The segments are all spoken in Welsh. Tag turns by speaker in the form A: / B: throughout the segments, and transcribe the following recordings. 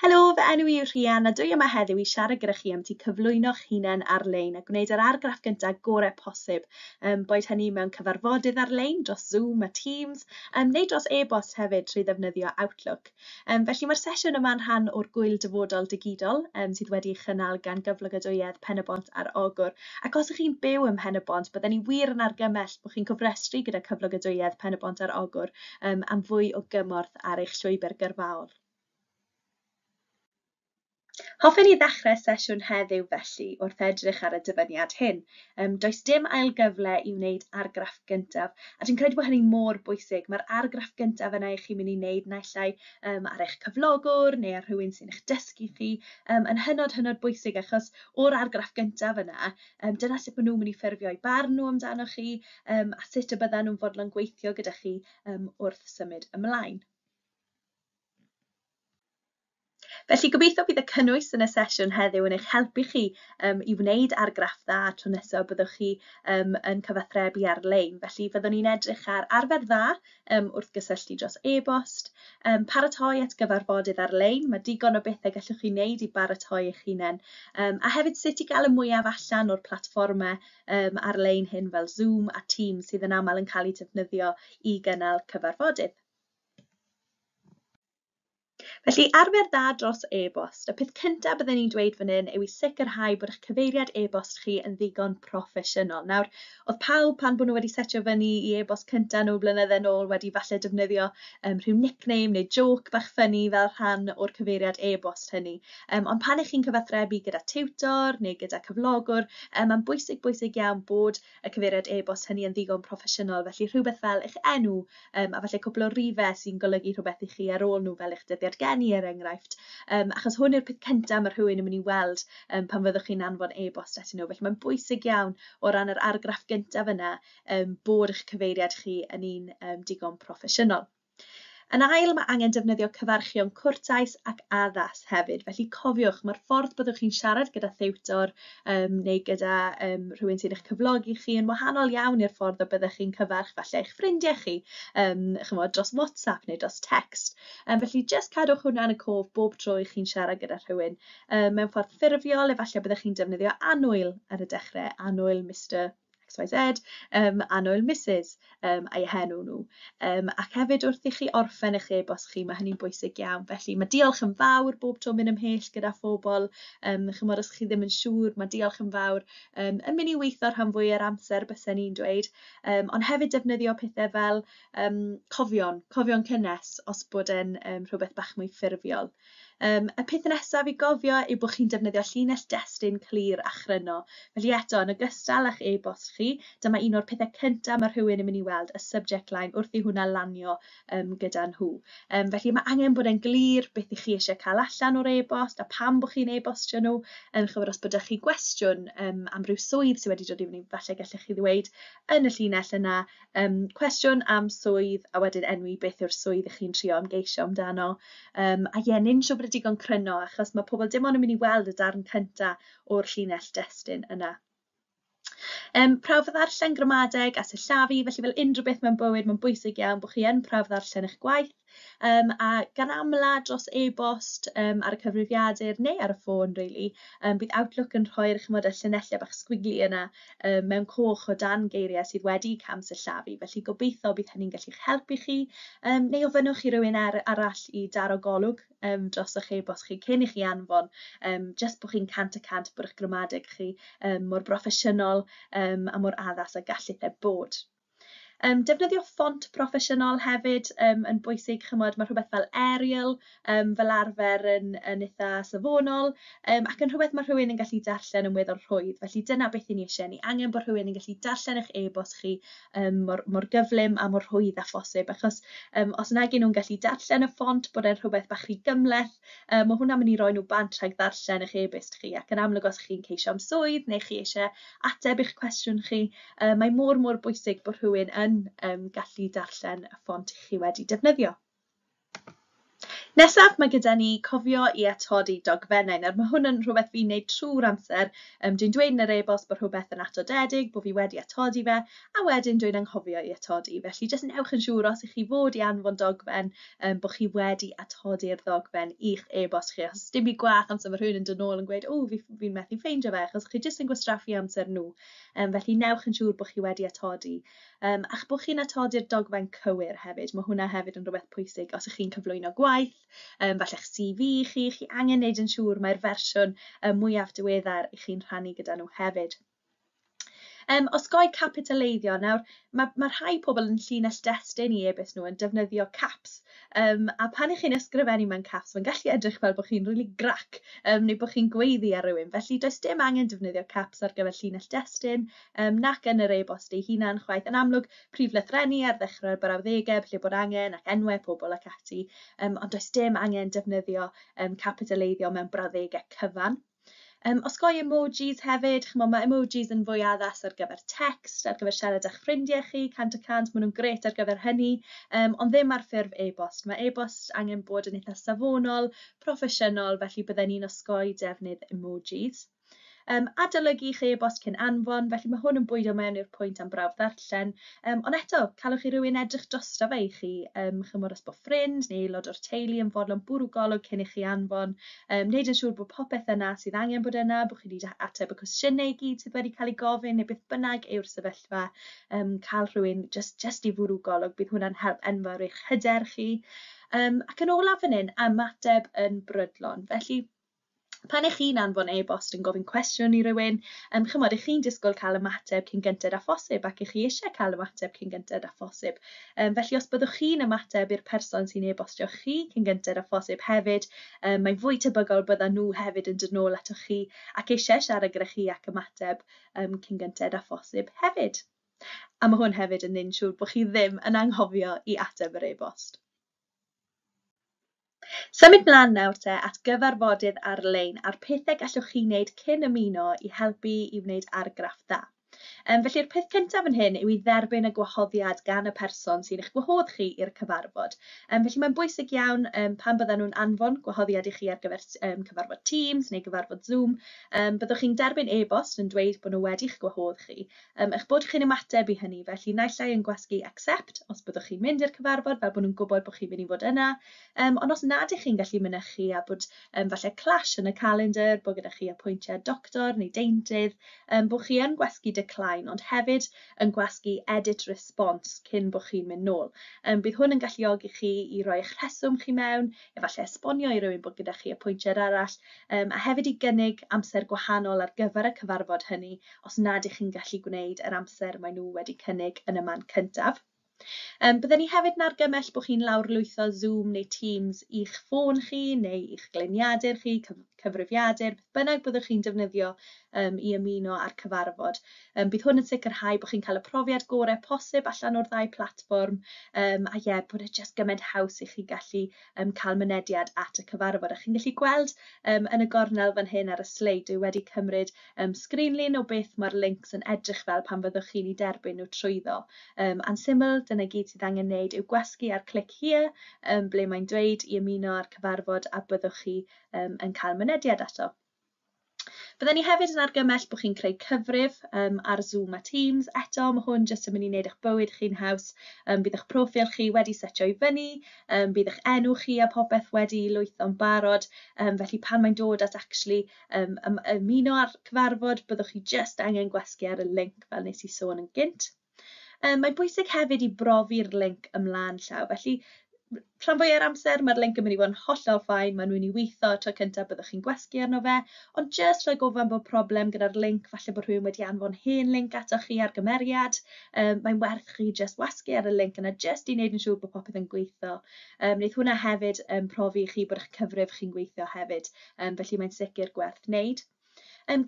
A: Helo, fy enw i yw Rhian a dwi yma heddiw i siarad gyda chi am ti cyflwyno'ch hunain ar-lein a gwneud yr argraff gyntaf gorau posib, um, boed hynny mewn cyfarfodydd ar-lein dros Zoom a Teams, um, neu dros e-bost hefyd trwy ddefnyddio Outlook. Um, felly mae'r sesiwn yma'n rhan o'r Gwyl Dyfodol Digidol um, sydd wedi'i chynnal gan Gyflogadwyedd Pen-y-bont ar Ogwr. Ac os ych chi'n byw ym Mhen-y-bont, bydden ni wir yn argymell bod chi'n cofrestru gyda Cyflogadwyedd Pen-y-bont ar Ogwr um, am fwy o gymorth ar eich llwybr gyrfaol. Hoffen i ddechrau sesiwn heddiw felly wrth edrych ar y dyfyniad hyn. Um, does dim ail gyfle i wneud argraff gyntaf, a dwi'n credu bod hynny mor bwysig. Mae'r argraff gyntaf yna i chi'n mynd i wneud naill ai um, ar eich cyflogwr neu ar rhywun sy'n eich dysgu chi, um, yn hynod, hynod bwysig, achos o'r argraff gyntaf yna, um, dyna sut maen nhw'n mynd i ffurfio eu barn nhw amdano chi, um, a sut y byddan nhw'n fodlon gweithio gyda chi um, wrth symud ymlaen. Felly gobeithio bydd y cynnwys yn y sesiwn heddiw yn eich helpu chi um, i wneud argraff dda tro nesaf byddwch chi um, yn cyfathrebu ar-lein. Felly fyddwn ni'n edrych ar arfer dda um, wrth gysylltu dros e-bost, um, paratoi at gyfarfodydd ar-lein, mae digon o bethau gallwch chi wneud i baratoi eich hunain, um, a hefyd sut i gael y mwyaf allan o'r platfformau um, ar-lein hyn fel Zoom a Teams sydd yn aml yn cael eu defnyddio i gynnal cyfarfodydd. Felly, arfer dda dros e-bost. Y peth cyntaf byddwn ni'n dweud fan hyn yw i sicrhau bod eich cyfeiriad e-bost chi yn ddigon proffesiynol. Nawr, oedd pawb pan bod nhw wedi setio fyny i e-bost cyntaf nhw blynydde nôl wedi falle defnyddio um, rhyw nickname neu joke bach ffyni fel rhan o'r cyfeiriad e-bost hynny. Um, ond pan ych chi'n cyfathrebu gyda tiwtor neu gyda cyflogwr, um, mae'n bwysig, bwysig iawn bod y cyfeiriad e-bost hynny yn ddigon proffesiynol. Felly rhywbeth fel eich enw, um, a falle cwpl o rifau sy'n golygu rhywbeth i chi ar ôl nhw, fel eich dyddiad geni er enghraifft. Um, achos hwn yw'r peth cyntaf mae rhywun yn mynd i weld um, pan fyddwch chi'n anfon e-bost atyn nhw. Felly mae'n bwysig iawn o ran yr argraff gyntaf yna um, bod eich cyfeiriad chi yn un um, digon proffesiynol. Yn ail, mae angen defnyddio cyfarchion cwrtais ac addas hefyd. Felly cofiwch, mae'r ffordd byddwch chi'n siarad gyda thiwtor um, neu gyda um, rhywun sy'n eich cyflogi chi yn wahanol iawn i'r ffordd y byddwch chi'n cyfarch falle eich ffrindiau chi, um, chymod, dros WhatsApp neu dros text. Um, felly jyst cadwch hwnna yn y cof bob tro i chi'n siarad gyda rhywun. Um, mewn ffordd ffurfiol, efallai byddwch chi'n defnyddio annwyl ar y dechrau, annwyl Mr XYZ, um, annwyl Mrs, um, a'i henw nhw. Um, ac hefyd wrth i chi orffen eich e-bost chi, mae hynny'n bwysig iawn. Felly mae diolch yn fawr bob tro mynd ymhell gyda phobl. Um, chymod, os chi ddim yn siŵr, mae diolch yn fawr um, yn mynd i weithio rhan fwy o'r amser, bysen ni'n dweud. Um, ond hefyd defnyddio pethau fel um, cofion, cofion cynnes, os bod e'n um, rhywbeth bach mwy ffurfiol. Um, y peth nesaf i gofio yw bod chi'n defnyddio llinell destun clir a chryno. Felly eto, yn ogystal â'ch e-bost chi, dyma un o'r pethau cyntaf mae rhywun yn mynd i weld, y subject line, wrth i hwnna lanio um, gyda nhw. Um, felly mae angen bod e'n glir beth i chi eisiau cael allan o'r e-bost a pam bod chi'n e-bostio nhw. Yn chymod, os bod chi gwestiwn um, am ryw swydd sydd wedi dod i fyny, falle gallech chi ddweud yn y llinell yna, um, cwestiwn am swydd a wedyn enwi beth yw'r swydd ych chi'n trio ymgeisio amdano. Um, a ie, ni'n siŵr bod y digon cryno, achos mae pobl dim ond yn mynd i weld y darn cynta o'r llinell destun yna. Um, prawf ddarllen gramadeg a sillafu, felly fel unrhyw beth mewn bywyd, mae'n bwysig iawn bod chi yn prawf ddarllen eich gwaith. Um, a gan amla dros e-bost um, ar y cyfrifiadur neu ar y ffôn, really, um, bydd Outlook yn rhoi'r chymod, y llinellau bach sgwigli yna um, mewn coch o dan geiriau sydd wedi camsillafu. Felly gobeithio bydd hynny'n gallu'ch helpu chi, um, neu ofynnwch i rywun ar, arall i daro golwg um, dros eich e-bost chi cyn i chi anfon, um, jyst bod chi'n 100% bod eich gramadeg chi um, mor broffesiynol um, a mor addas a gallith e bod. Um, defnyddio ffont proffesiynol hefyd um, yn bwysig, chymod, mae rhywbeth fel Arial um, fel arfer yn, yn eitha safonol um, ac yn rhywbeth mae rhywun yn gallu darllen yn weddol rhwydd. Felly dyna beth i ni eisiau. Ni angen bod rhywun yn gallu darllen eich e-bost chi um, mor, mor gyflym a mor rhwydd â phosib, achos um, os nag nhw'n gallu darllen y ffont, bod e'n rhywbeth bach rhy gymhleth, um, mae hwnna'n mynd i roi nhw bant rhag ddarllen eich e-bost chi. Ac yn amlwg os chi'n ceisio am swydd neu chi eisiau ateb eich cwestiwn chi, Uh, mae mor, mor bwysig bod rhywun yn um, gallu darllen y ffont chi wedi defnyddio. Nesaf, mae gyda ni cofio i atodi dogfennau. Nawr, mae hwn yn rhywbeth fi'n neud trwy'r amser. Dwi'n dweud yn yr e-bost bod rhywbeth yn atodedig, bod fi wedi atodi fe, a wedyn dwi'n anghofio i atodi. Felly, jyst newch yn siŵr os ych chi fod i anfon dogfen, bod chi wedi atodi'r ddogfen i'ch e-bost chi. Achos dim byd gwaeth amser mae rhywun yn dod nôl yn gweud, "O, fi methu ffeindio fe," achos chi jyst yn gwastraffu amser nhw. Felly, newch yn siŵr bod chi wedi atodi. A'ch bod chi'n atodi'r dogfen cywir hefyd. Mae hwnna hefyd yn rhywbeth pwysig os ych chi'n cyflwyno gwaith, falle'ch CV chi, chi angen wneud yn siŵr mae'r fersiwn mwyaf diweddar i chi'n rhannu gyda nhw hefyd. Osgoi capitaleiddio. Nawr, mae rhai pobl yn llinell destun i e-byst nhw yn defnyddio caps. A pan ych chi'n ysgrifennu mewn caps, mae'n gallu edrych fel bod chi'n rili grac neu bod chi'n gweiddi ar rywun. Felly, does dim angen defnyddio caps ar gyfer llinell destun, nac yn yr e-bost ei hunan chwaith. Yn amlwg, prif lythrennu ar ddechrau'r brawddegau lle bod angen ac enwau pobl ac ati, ond does dim angen defnyddio capitaleiddio mewn brawddegau cyfan. Osgoi emojis hefyd, chimod, mae emojis yn fwy addas ar gyfer text, ar gyfer siarad â'ch ffrindiau chi, 100%, maen nhw'n grêt ar gyfer hynny, ond ddim ar ffurf e-bost. Mae e-bost angen bod yn eitha safonol, proffesiynol, felly bydden ni'n osgoi defnydd emojis. Adolygu eich e-bost cyn anfon, felly mae hwn yn bwydo mewn i'r pwynt am brawf ddarllen. Ond eto, calwch i rywun edrych drosto fe i chi. Chimod, os bod ffrind neu aelod o'r teulu yn fodlon bwrw golwg cyn i chi anfon. Wneud yn siŵr bod popeth yna sydd angen bod yna, bod chi wedi ateb y cwestiynau i gyd sydd wedi cael eu gofyn neu beth bynnag yw'r sefyllfa. Cael rhywun just i fwrw golwg, bydd hwnna'n help enfawr i'ch hyder chi. Ac yn olaf fan hyn, ymateb yn brydlon. Felly, pan ych chi'n anfon e-bost yn gofyn cwestiwn i rywun, chimod, ych chi'n disgwyl cael ymateb cyn gynted â phosib ac ych chi eisiau cael ymateb cyn gynted â phosib. Felly os byddwch chi'n ymateb i'r person sy'n e-bostio chi cyn gynted â phosib hefyd, mae'n fwy tebygol byddan nhw hefyd yn dod nôl atoch chi ac eisiau siarad gyda chi ac ymateb cyn gynted â phosib hefyd. A mae hwn hefyd yn neud yn siŵr bod chi ddim yn anghofio i ateb yr e-bost. Symud mlaen nawr te at gyfarfodydd ar-lein a'r pethau gallwch chi wneud cyn ymuno i helpu i wneud argraff dda. Felly'r peth cyntaf yn hyn yw i dderbyn y gwahoddiad gan y person sy'n eich gwahodd chi i'r cyfarfod. Felly mae'n bwysig iawn pan byddan nhw'n anfon gwahoddiad i chi ar gyfer cyfarfod Teams neu gyfarfod Zoom, byddwch chi'n derbyn e-bost yn dweud bod nhw wedi'ch gwahodd chi, eich bod chi'n ymateb i hynny. Felly naill ai yn gwasgu accept os byddwch chi'n mynd i'r cyfarfod fel bod nhw'n gwybod bod chi'n mynd i fod yna, ond os nad ych chi'n gallu mynychu a bod falle clash yn y calendar, bod gyda chi apwyntiad doctor neu deintydd, bod chi yn gwasgu decline, ond hefyd yn gwasgu edit response cyn bod chi'n mynd nôl. Bydd hwn yn galluogi chi i roi eich rheswm chi mewn, efallai esbonio i rywun bod gyda chi apwyntiad arall, a hefyd i gynnig amser gwahanol ar gyfer y cyfarfod hynny os nad ych chi'n gallu gwneud yr amser maen nhw wedi cynnig yn y man cyntaf. Bydden ni hefyd yn argymell bod chi'n lawrlwytho Zoom neu Teams i'ch ffôn chi neu i'ch gliniadur chi, cyfrifiadur, beth bynnag byddwch chi'n defnyddio i ymuno â'r cyfarfod. Bydd hwn yn sicrhau bod chi'n cael y profiad gorau posib allan o'r ddau platfform, a ie, bod e jyst gymaint haws i chi gallu cael mynediad at y cyfarfod. A chi'n gallu gweld yn y gornel fan hyn ar y sleid, dwi wedi cymryd sgrinlun o beth mae'r links yn edrych fel pan fyddwch chi'n eu derbyn nhw trwyddo. A'n syml, dyna gyd sydd angen wneud yw gwasgu ar click here, ble mae'n dweud i ymuno â'r cyfarfod a byddwch chi yn cael mynediad ato. Bydden ni hefyd yn argymell bod chi'n creu cyfrif ar Zoom a Teams. Eto, mae hwn jyst yn mynd i wneud eich bywyd chi'n haws. Bydd eich proffil chi wedi setio i fyny, bydd eich enw chi a popeth wedi lwytho'n barod. Felly pan mae'n dod at actually ymuno â'r cyfarfod, byddwch chi jyst angen gwasgu ar y link fel nes i sôn yn gynt. Mae'n bwysig hefyd i brofi'r link ymlaen llaw. Felly, rhan fwya'r amser mae'r link yn mynd i fod yn hollol fine, mae'n mynd i weithio tro cyntaf byddwch chi'n gwasgu arno fe, ond jyst rhag ofn bod problem gyda'r link, falle bod rhywun wedi anfon hen link atoch chi ar gymeriad, mae'n werth chi jyst wasgu ar y link yna jyst i wneud yn siŵr bod popeth yn gweithio. Wneith hwnna hefyd profi i chi bod eich cyfrif chi'n gweithio hefyd, felly mae'n sicr gwerth wneud.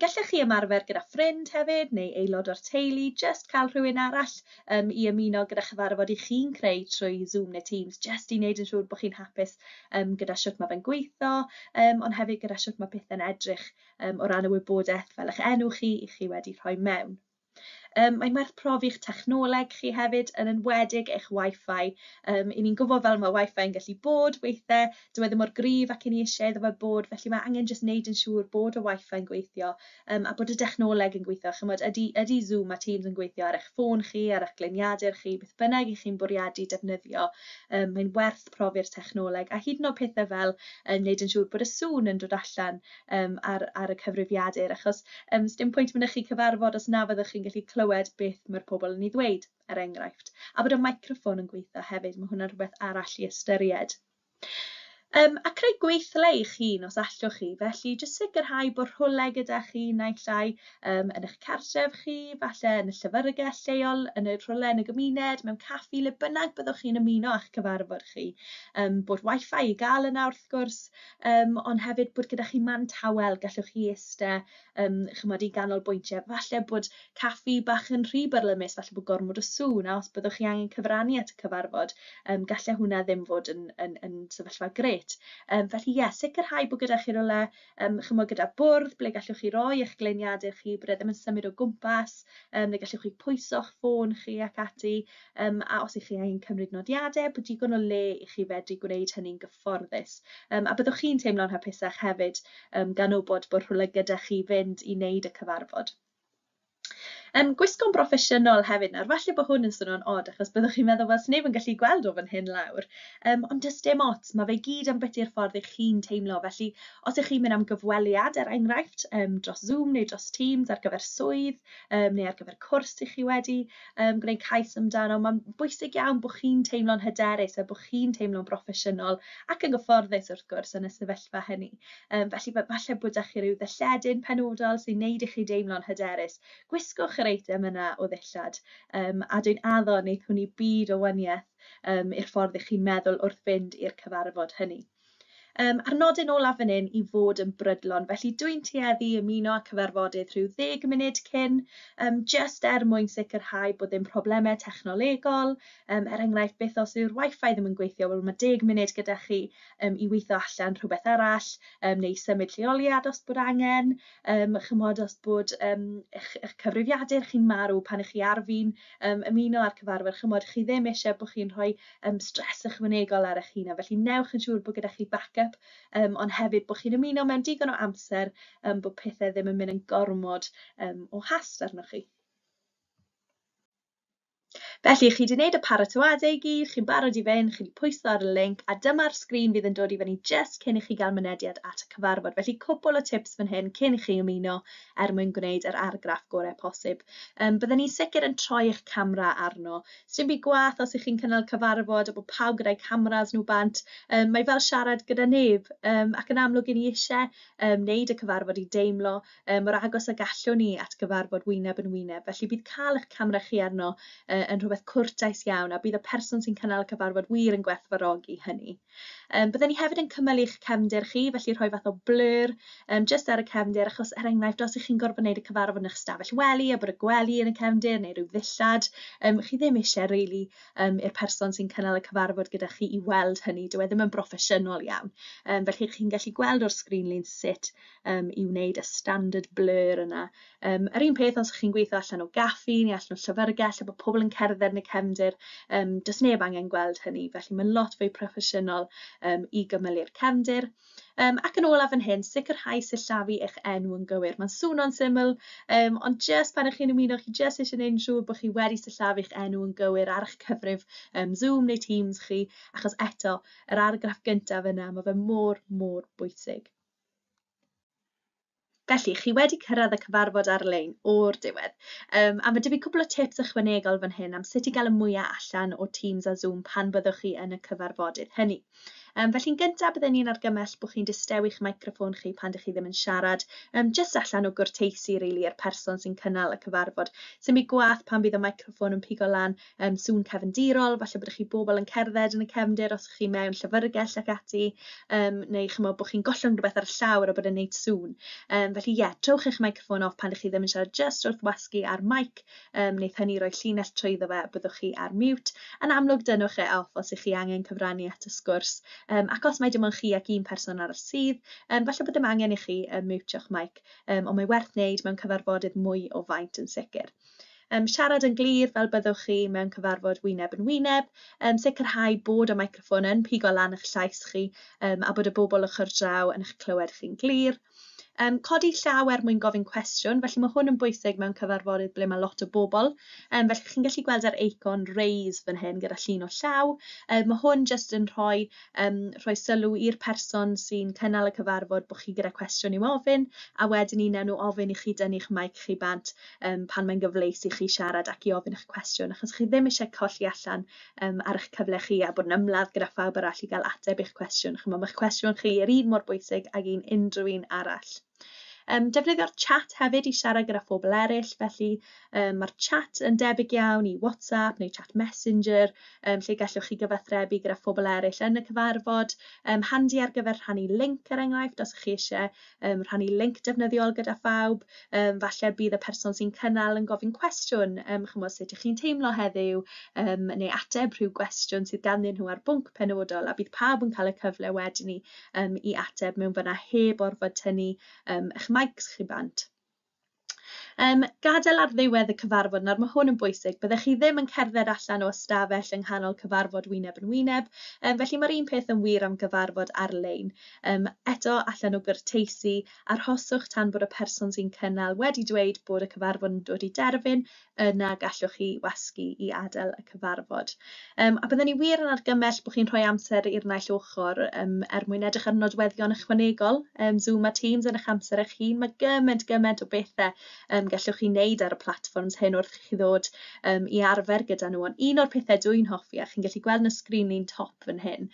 A: Gallech chi ymarfer gyda ffrind hefyd neu aelod o'r teulu, jyst cael rhywun arall i ymuno gyda chyfarfod i chi'n creu trwy Zoom neu Teams, jyst i wneud yn siŵr bod chi'n hapus gyda shwt mae fe'n gweithio, ond hefyd gyda shwt mae pethau'n edrych o ran y wybodaeth fel eich enw chi i chi wedi rhoi mewn. Mae'n werth profi'ch technoleg chi hefyd, yn enwedig eich Wi-Fi. 'Y ni'n gwybod fel mae Wi-Fi yn gallu bod weithiau, dyw e ddim mor gryf ac 'y ni eisiau iddo fe bod, felly mae angen jyst wneud yn siŵr bod y Wi-Fi yn gweithio a bod y dechnoleg yn gweithio. Chimod, ydy Zoom a Teams yn gweithio ar eich ffôn chi, ar eich gliniadur chi, beth bynnag 'y chi'n bwriadu defnyddio, mae'n werth profi'r technoleg. A hyd yn oed pethau fel wneud yn siŵr bod y sŵn yn dod allan ar y cyfrifiadur, achos sdim pwynt mynychu cyfarfod os na fyddwch chi'n gallu clywed beth mae'r pobl yn ei ddweud, er enghraifft. A bod y microffon yn gweithio hefyd, mae hwnna'n rhywbeth arall i ystyried. A creu gweithle i'ch hun os allwch chi, felly jyst sicrhau bod rhywle gyda chi naill ai yn eich cartref chi, falle yn y llyfrgell lleol, yn y rhywle yn y gymuned, mewn caffi, le bynnag byddwch chi'n ymuno â'ch cyfarfod chi. Bod Wi-Fi i gael yna wrth gwrs, ond hefyd bod gyda chi man tawel gallwch chi iste chimod, i ganolbwyntio. Falle bod caffi bach yn rhy byrlymus, falle bod gormod o sŵn, a os byddwch chi angen cyfrannu at y cyfarfod, gallai hwnna ddim fod yn sefyllfa grêt. Felly ie, sicrhau bod gyda chi rywle, chimod, gyda bwrdd ble gallwch chi roi eich gliniadur chi, bod e ddim yn symud o gwmpas, neu gallwch chi pwyso'ch ffôn chi ac ati, a os ych chi angen cymryd nodiadau, bod digon o le i chi fedru gwneud hynny'n gyfforddus. A byddwch chi'n teimlo'n hapusach hefyd, gan wybod bod rhywle gyda chi fynd i wneud y cyfarfod. Gwisgo'n broffesiynol hefyd nawr, falle bod hwn yn swnio'n od achos byddwch chi'n meddwl, wel, sneb yn gallu gweld o fan hyn lawr. Ond does dim ots, mae fe gyd ambiti'r ffordd ych chi'n teimlo. Felly, os ych chi'n mynd am gyfweliad, er enghraifft, dros Zoom neu dros Teams ar gyfer swydd, neu ar gyfer cwrs ych chi wedi gwneud cais amdano, mae'n bwysig iawn bod chi'n teimlo'n hyderus a bod chi'n teimlo'n broffesiynol ac yn gyfforddus wrth gwrs yn y sefyllfa hynny. Felly, falle bod 'da chi ryw ddilledyn penodol sy'n neud i chi deimlo'n hyderus. Gwisgwch yr eitem yna o ddillad, a dwi'n addo wneith hwn i byd o waniaeth i'r ffordd ych chi'n meddwl wrth fynd i'r cyfarfod hynny. A'r nodyn olaf fan hyn i fod yn brydlon, felly dwi'n tueddu ymuno â cyfarfodydd rhyw 10 munud cyn, jyst er mwyn sicrhau bod ddim problemau technolegol, er enghraifft, beth os yw'r Wi-Fi ddim yn gweithio, wel mae 10 munud gyda chi i weithio allan rhywbeth arall, neu symud lleoliad os bod angen, chimod, os bod eich cyfrifiadur chi'n marw pan ych chi ar fin ymuno â'r cyfarfod, chimod, chi ddim eisiau bod chi'n rhoi stress ychwanegol ar eich hunan, felly newch yn siŵr bod gyda chi backup, ond hefyd bod chi'n ymuno mewn digon o amser, bod pethau ddim yn mynd yn gormod o hast arnoch chi. Felly, chi 'di wneud y paratoadau i gyd, chi'n barod i fynd, chi 'di pwyso ar y link, a dyma'r sgrin fydd yn dod i fyny jyst cyn i chi gael mynediad at y cyfarfod. Felly, cwpl o tips fan hyn cyn i chi ymuno er mwyn gwneud yr argraff gorau posib. Byddwn ni'n sicr yn troi eich camera arno. Sdim byd gwaeth os ych chi'n cynnal cyfarfod a bod pawb gyda'i cameras nhw bant. Mae fel siarad gyda neb, ac yn amlwg 'y ni isie wneud y cyfarfod i deimlo mor agos y gallwn ni at gyfarfod wyneb yn wyneb. Felly bydd cael eich camera chi arno yn rhywbeth cwrtais iawn, a bydd y person sy'n cynnal y cyfarfod wir yn gwerthfawrogi hynny. Byddwn ni hefyd yn cymylu'ch cefndir chi, felly rhoi fath o blur jyst ar y cefndir, achos er enghraifft, os ych chi'n gorfod gwneud y cyfarfod yn eich stafell wely a bod y gwely yn y cefndir neu rhyw ddillad, chi ddim eisiau really i'r person sy'n cynnal y cyfarfod gyda chi i weld hynny. Dyw e ddim yn broffesiynol iawn. Felly chi'n gallu gweld o'r sgrinlun sut i wneud y standard blur yna. Yr un peth os ych chi'n gweithio allan o gaffi neu allan o llyfrgell a bod pobl yn cerdded yn y cefndir, does neb angen gweld hynny, felly mae'n lot fwy proffesiynol i gymylu'r cefndir. Ac yn olaf fan hyn, sicrhau sillafu eich enw yn gywir. Mae'n swnio'n syml, ond jyst pan ych chi'n ymuno, chi jyst eisiau gwneud yn siŵr bod chi wedi sillafu'ch enw yn gywir ar eich cyfrif Zoom neu Teams chi, achos eto, yr argraff gyntaf yna, mae fe mor, mor bwysig. Felly, chi wedi cyrraedd y cyfarfod ar-lein o'r diwedd. A mae 'da fi cwpl o tips ychwanegol fan hyn am sut i gael y mwyaf allan o Teams a Zoom pan byddwch chi yn y cyfarfodydd hynny. Felly'n gyntaf, byddwn ni'n argymell bod chi'n distewi'ch microffon chi pan dych chi ddim yn siarad, jyst allan o gwrteisi, really, i'r person sy'n cynnal y cyfarfod. Sy'n byd gwaeth pan bydd y microffon yn pigo lan sŵn cefndirol, falle bod chi bobl yn cerdded yn y cefndir os ych chi mewn llyfrgell ac ati, neu chimod bod chi'n gollwng rhywbeth ar y llawr a bod yn neud sŵn. Felly ie, trowch eich microffon off pan ydych chi ddim yn siarad, jyst wrth wasgu ar mic, wneith hynny roi llinell trwyddo fe a byddwch chi ar mute. Yn amlwg, dynnwch e off os ych chi angen cyfrannu at y sgwrs. Ac os mai dim ond chi ac un person arall sydd, falle bod dim angen i chi mutio'ch mic, ond mae werth wneud mewn cyfarfodydd mwy o faint yn sicr. Siarad yn glir fel byddwch chi mewn cyfarfod wyneb yn wyneb, sicrhau bod y meicroffon yn pigo lan eich llais chi a bod y bobl ochr draw yn eich clywed chi'n glir. Codi llaw er mwyn gofyn cwestiwn, felly mae hwn yn bwysig mewn cyfarfodydd ble mae lot o bobl. Felly chi'n gallu gweld yr eicon raise fan hyn gyda llun o llaw. Mae hwn jyst yn rhoi sylw i'r person sy'n cynnal y cyfarfod bod chi gyda cwestiwn i'w ofyn, a wedyn ni wnawn nhw ofyn i chi dynnu'ch meic chi bant pan mae'n gyfleus i chi siarad ac i ofyn eich cwestiwn, achos chi ddim eisiau colli allan ar eich cyfle chi a bod yn ymladd gyda phawb arall i gael ateb eich cwestiwn. Chimod, mae'ch cwestiwn chi yr un mor bwysig ag un unrhyw un arall. Defnyddio'r chat hefyd i siarad gyda phobl eraill, felly mae'r chat yn debyg iawn i WhatsApp neu chat Messenger, lle gallwch chi gyfathrebu gyda phobl eraill yn y cyfarfod. Handi ar gyfer rhannu link, er enghraifft, os ych chi eisiau rhannu link defnyddiol gyda phawb. Falle bydd y person sy'n cynnal yn gofyn cwestiwn, chimod, sut ych chi'n teimlo heddiw, neu ateb rhyw gwestiwn sydd ganddyn nhw ar bwnc penodol, a bydd pawb yn cael y cyfle wedyn i ateb mewn fyna heb orfod tynnu eich mics chi bant. Gadael ar ddiwedd y cyfarfod, nawr mae hwn yn bwysig, byddech chi ddim yn cerdded allan o ystafell yng nghanol cyfarfod wyneb yn wyneb, felly mae'r un peth yn wir am gyfarfod ar-lein. Eto, allan o gwrteisi, arhoswch tan bod y person sy'n cynnal wedi dweud bod y cyfarfod yn dod i derfyn, yna gallwch chi wasgu i adael y cyfarfod. A byddwn ni wir yn argymell bod chi'n rhoi amser i'r naill ochr er mwyn edrych ar nodweddion ychwanegol Zoom a Teams yn eich amser eich hun. Mae gymaint, gymaint o bethau gallwch chi wneud ar y platfforms hyn wrth i chi ddod i arfer gyda nhw. Ond un o'r pethau dwi'n hoffi, a chi'n gallu gweld yn y sgrin ni'n top fan hyn,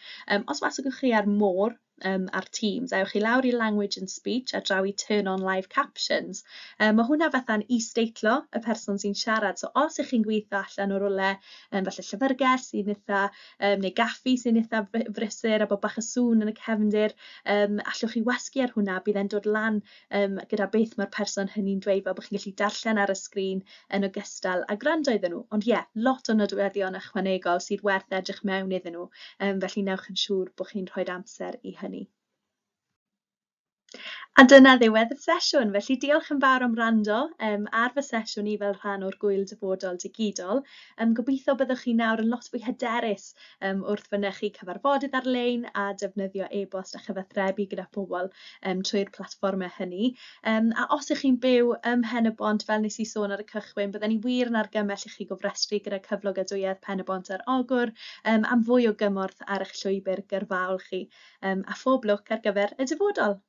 A: os wasgwch chi ar more ar Teams, ewch chi lawr i Language and Speech a draw i Turn on Live Captions. Mae hwnna fatha'n is-deitlo y person sy'n siarad. So os ych chi'n gweithio allan o rywle, falle llyfrgell sy'n eitha, neu gaffi sy'n eitha brysur a bod bach o sŵn yn y cefndir, allwch chi wasgu ar hwnna, bydd e'n dod lan gyda beth mae'r person hynny'n dweud, fel bod chi'n gallu darllen ar y sgrin yn ogystal â gwrando iddyn nhw. Ond ie, lot o nodweddion ychwanegol sydd werth edrych mewn iddyn nhw, felly newch yn siŵr bod chi'n rhoi amser i hynny. A dyna ddiwedd y sesiwn, felly diolch yn fawr am wrando ar fy sesiwn i fel rhan o'r Gwyl Dyfodol Digidol. Gobeithio byddwch chi nawr yn lot fwy hyderus wrth fynychu cyfarfodydd ar-lein a defnyddio e-bost a chyfathrebu gyda phobl trwy'r platfformau hynny. A os ych chi'n byw ym Mhen-y-bont, fel nes i sôn ar y cychwyn, bydden ni wir yn argymell i chi gofrestru gyda Cyflogadwyedd Pen-y-bont ar Ogwr am fwy o gymorth ar eich llwybr gyrfaol chi. A phob lwc ar gyfer y dyfodol.